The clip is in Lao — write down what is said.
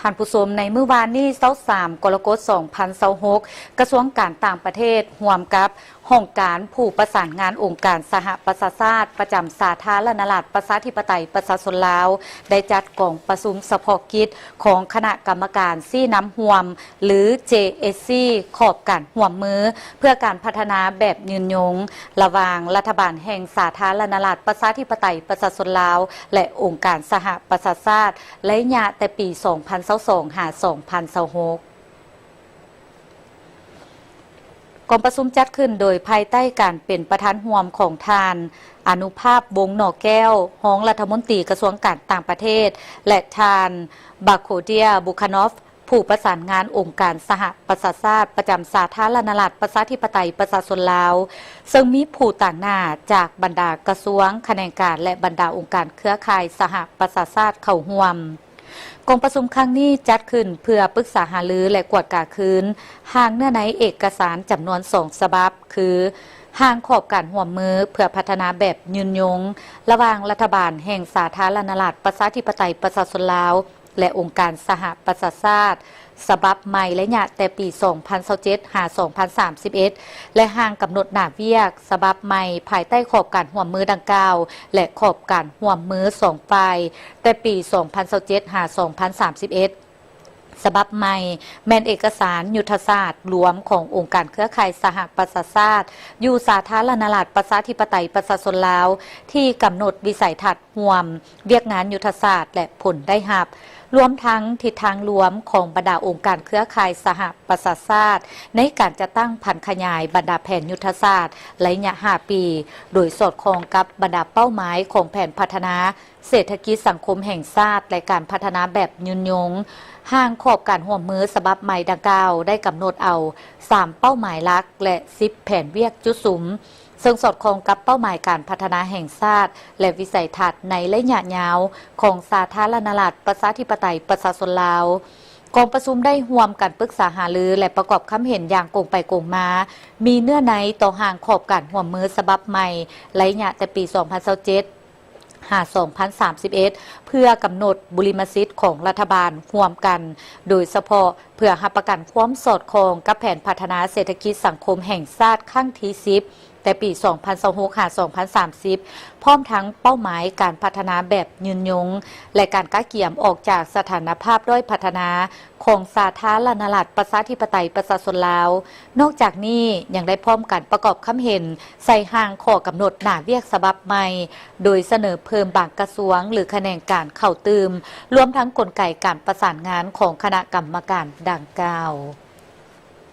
ທ່ານຜູ້ຊົມ, ໃນມື້ວານນີ້ ຊາວສາມ ກໍລະກົດ ສອງພັນຊາວຫົກ ກະຊວງການຕ່າງປະເທດ ຮ່ວມກັບຫ້ອງການຜູ້ປະສານງານອົງການສະຫະປະຊາຊາດ ປະຈຳສາທາລະນະລັດ ປະຊາທິປະໄຕ ປະຊາຊົນລາວ ໄດ້ຈັດກອງປະຊຸມສະເພາະກິດຂອງຄະນະກຳມະການຊີ້ນຳຮ່ວມ ຫຼື ເຈເອສຊີ ຂອບການຮ່ວມມື ເພື່ອການພັດທະນາແບບຍືນຍົງ ລະຫວ່າງລັດຖະບານແຫ່ງສາທາລະນະລັດ ປະຊາທິປະໄຕ ປະຊາຊົນລາວ ແລະ ອົງການສະຫະປະຊາຊາດ ໄລຍະແຕ່ປີ ສອງພັນຊາວສອງ ຫາ ສອງພັນຊາວຫົກ. ກອງປະຊຸມຈັດຂຶ້ນໂດຍພາຍໃຕ້ການເປັນປະທານຮ່ວມຂອງທ່ານ ອະນຸພາບ ວົງໜໍ່ແກ້ວ ຮອງລັດຖະມົນຕີກະຊວງການຕ່າງປະເທດ ແລະ ທ່ານ ບາໂຄເດຍ ບູຄານອຟ ຜູ້ປະສານງານອົງການສະຫະປະຊາຊາດ ປະຈຳສາທາລະນະລັດ ປະຊາທິປະໄຕ ປະຊາຊົນລາວ, ເຊິ່ງມີຜູ້ຕາງໜ້າຈາກບັນດາກະຊວງ, ຂະແໜງການ ແລະ ບັນດາອົງການເຄືອຂ່າຍສະຫະປະຊາຊາດເຂົ້າຮ່ວມ. ກອງປະຊຸມຄັ້ງນີ້ຈັດຂຶ້ນເພື່ອປຶກສາຫາລື ແລະ ກວດກາຄືນຮ່າງເນື້ອໃນເອກະສານຈຳນວນສອງສະບັບ ຄື ຮ່າງຂອບການຮ່ວມມືເພື່ອພັດທະນາແບບຍືນຍົງ ລະຫວ່າງລັດຖະບານແຫ່ງສາທາລະນະລັດ ປະຊາທິປະໄຕ ປະຊາຊົນລາວ ແລະ ອົງການສະຫະປະຊາຊາດ ສະບັບໃໝ່ໄລຍະແຕ່ປີ ສອງພັນຊາວເຈັດ ຫາ ສອງພັນສາມສິບເອັດ ແລະ ຮ່າງກຳນົດໜ້າວຽກສະບັບໃໝ່ ພາຍໃຕ້ຂອບການຮ່ວມມືດັ່ງກ່າວ ແລະ ຂອບການຮ່ວມມືສອງຝ່າຍ ແຕ່ປີ ສອງພັນຊາວເຈັດ ຫາ ສອງພັນສາມສິບເອັດ ສະບັບໃໝ່ ແມ່ນເອກະສານຍຸດທະສາດລວມຂອງອົງການເຄືອຂ່າຍສະຫະປະຊາຊາດ ຢູ່ສາທາລະນະລັດ ປະຊາທິປະໄຕ ປະຊາຊົນລາວ ທີ່ກຳນົດວິໄສທັດ ຮ່ວມວຽກງານຍຸດທະສາດ ແລະ ຜົນໄດ້ຮັບ, ລວມທັງທິດທາງລວມຂອງບັນດາອົງການເຄືອຂ່າຍສະຫະປະຊາຊາດ ໃນການຈັດຕັ້ງຜັນຂະຫຍາຍບັນດາແຜນຍຸດທະສາດໄລຍະຫ້າປີ, ໂດຍສອດຄ່ອງກັບບັນດາເປົ້າໝາຍຂອງແຜນພັດທະນາເສດຖະກິດສັງຄົມແຫ່ງຊາດ ແລະ ການພັດທະນາແບບຍືນຍົງ. ຮ່າງຂອບການຮ່ວມມືສະບັບໃໝ່ດັ່ງກ່າວ ໄດ້ກຳນົດເອົາສາມເປົ້າໝາຍຫຼັກ ແລະ ສິບແຜນວຽກຈຸດສຸມ, ເຊິ່ງສອດຄ່ອງກັບເປົ້າໝາຍການພັດທະນາແຫ່ງຊາດ ແລະ ວິໄສທັດໃນໄລຍະຍາວຂອງສາທາລະນະລັດ ປະຊາທິປະໄຕ ປະຊາຊົນລາວ. ກອງປະຊຸມໄດ້ຮ່ວມກັນປຶກສາຫາລື ແລະ ປະກອບຄຳເຫັນຢ່າງກົງໄປກົງມາ, ມີເນື້ອໃນຕໍ່ຮ່າງຂອບການຮ່ວມມືສະບັບໃໝ່ ໄລຍະແຕ່ປີ ສອງພັນຊາວເຈັດ ຫາ ສອງພັນສາມສິບເອັດ ເພື່ອກຳນົດບຸລິມະສິດຂອງລັດຖະບານຮ່ວມກັນ, ໂດຍສະເພາະເພື່ອຮັບປະກັນຄວາມສອດຄ່ອງກັບແຜນພັດທະນາເສດຖະກິດສັງຄົມແຫ່ງຊາດຄັ້ງທີສິບ ແຕ່ປີ ສອງພັນຊາວຫົກ ຫາ ສອງພັນສາມສິບ ພ້ອມທັງເປົ້າໝາຍການພັດທະນາແບບຍືນຍົງ ແລະ ການກະກຽມອອກຈາກສະຖານະພາບດ້ອຍພັດທະນາຂອງສາທາລະນະລັດ ປະຊາທິປະໄຕ ປະຊາຊົນລາວ. ນອກຈາກນີ້ ຍັງໄດ້ພ້ອມກັນປະກອບຄຳເຫັນໃສ່ຮ່າງຂໍ້ກຳນົດໜ້າວຽກສະບັບໃໝ່, ໂດຍສະເໜີເພີ່ມບາງກະຊວງ ຫຼື ຂະແໜງການເຂົ້າຕື່ມ, ລວມທັງກົນໄກການປະສານງານຂອງຄະນະກຳມະການດັ່ງກ່າວ.